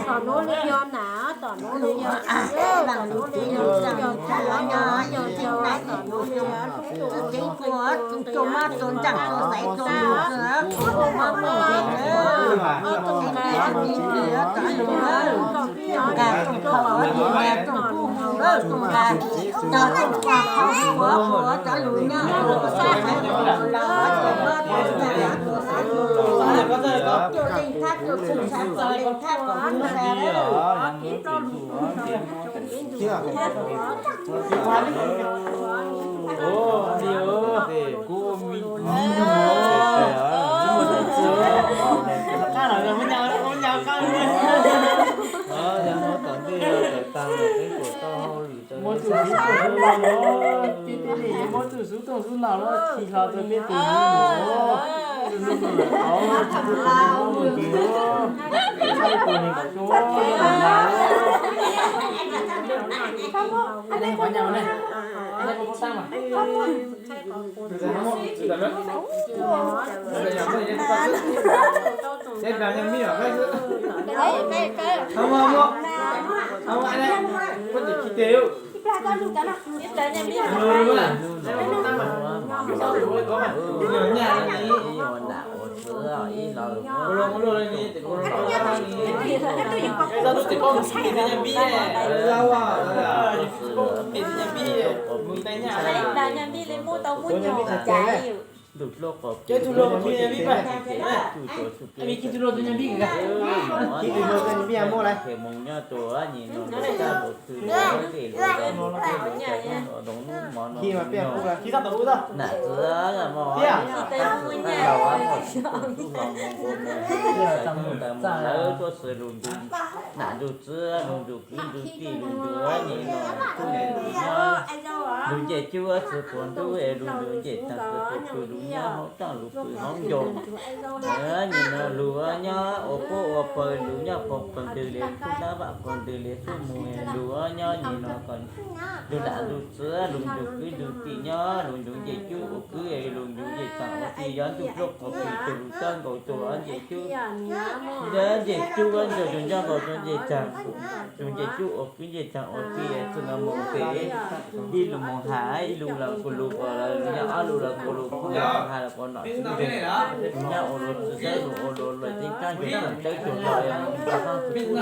Tom nuav le yog na, tom nuav le yog, tom nuav le yog, tom nuav le yog, tom nuav le yog, Muab tug xub tooj xub laus los, ces tej tej li yuav muab tug xub tooj xub laus los txhij hlo rau peb tug xub tooj xub laus. Nam ntug txwv lug ntug kwv ntug tij lug ntug nyem no, lug ncej cub txwv puag ntug es lug ntug ncej taag txwv puag pwg lug nyob hauv taaj lug pwg hauv ncoo. Nyem no lug nyob ua puab ua pawg lug nyob puag qhov ntwg le xub ntab vam qhov ntwg le xub moog es lug nyob nyem no kom lug nam ntug txwv lug ntug kwv ntug tij nyob lug ntug ncej cub ua kwv es lug ntug ncej taag ua tij, yog ntug plaub qhov pwg tug lug txawb nkaus tug ncej cub, ncej cub ua ntug nyob nkaus rua ncej taag, tug ncej cub ua kwv ncej taag ua tij txwv no moog tes ib lug moog has ib lug los kuv lug ko lug nyob ob lug los kuv lug kuv moog has los kuv nom txwv nyob ua luag txwv txawb lug ua luag luag teb kaab cuag toom tawb cuag hlau es moog ua faab txwv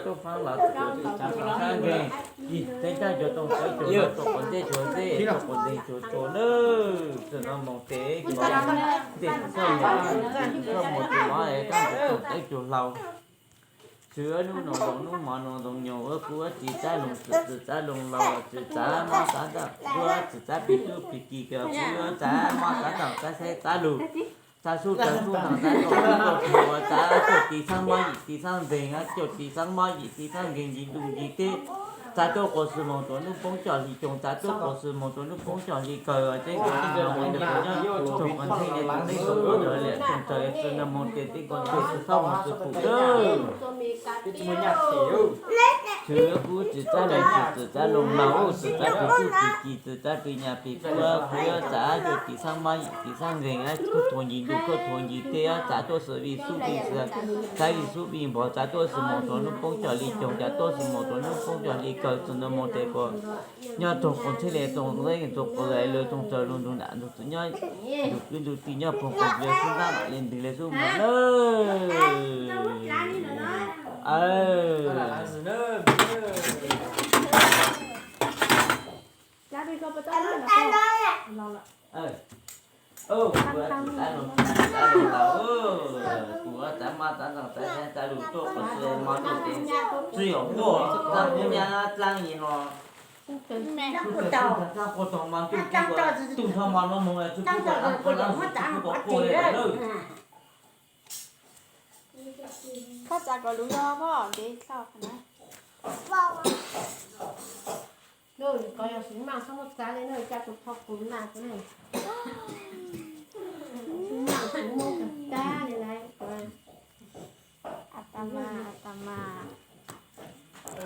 tub faab los txwv tub tub faab nkeeg, teb kaab cuag toom tawb cuag hlau tuaj quav ntsej cuag txej tuaj quav nteeg cuag tuag nawb. Txwv no moog tes ntej txwv txawj moog, txwv txawj moog txwv mov es kaab cuag toom tawb cuag hlau. Txwv nub noo zoo nub mov noo zoo nyoog, kuv txwv txav loo txwv txav loo laus, txwv txav mab txav ntaub, kuv txwv txav plig tub plig ki, kuv txwv txav mab txav ntaub txav saib txav lug, txav sub txav sub ntaag txav tuaj tub tuaj tuag, txav cuaj tis xaab mab yim tis xaab nkeeg, cuaj tis xaab mab yim tis xaab nkeeg ncig ntuj ncig teb, txav tuaj quas xwm moog tuam nub poob coj hli coog, txav tuaj quas xwm moog tuam nub poob coj hli kawg, teb kuv txwv no moog tes kuv nyob tug quas ntxheb le tug neb tug quas ntxheb le tug ntxheb txwv no moog tes teb kuv ntxheb txwv txhob moog txwv pum lawm. Txwv kuv txwv txav loo txwv txav loo laus, txwv txav plig tub plig ki, txwv txav plig nyas plig kub, kuv txav cuaj tis xaab mab yim tis xaab nkeeg, kuj thuav ncig ntuj kuj thuav ncig teb, txav tuaj xwm vij xub vij xwm, txav vij xub vij npog, txav tuaj xwm moog tuam nub poob coj hli coog, txav tuaj xwm moog tuam nub poob coj hli kawg, txwv no moog tes kuv nyob tug quas ntxheb le tug neb tug quas ntxheb le tug ntxheb lug ntug nam ntug txwv nyob ntug kwv ntug tij nyob puag quas ntxheb le xub ntab mam le ntwg le xub moog nawb. Kuv txwv txav loo txwv txav loo laus, kuv txwv txav mab txav ntaub txav saib txav lug tuaj quas xwm moog tuaj tes tsi yog quaj txav kub nyab dlaab nyem no, txav quaj taug mas ntuj tub nrho mas no moog tsi pub quas dlaab quaj dlaab tsi pub quas quaj le lawm. Koj txav kom lug yog pob kev txav qhov no. Yog tsis maj txhob muab txav li na, cas kuv tho kuv na kuv ne. Tsis maj kuv muab kuv txav.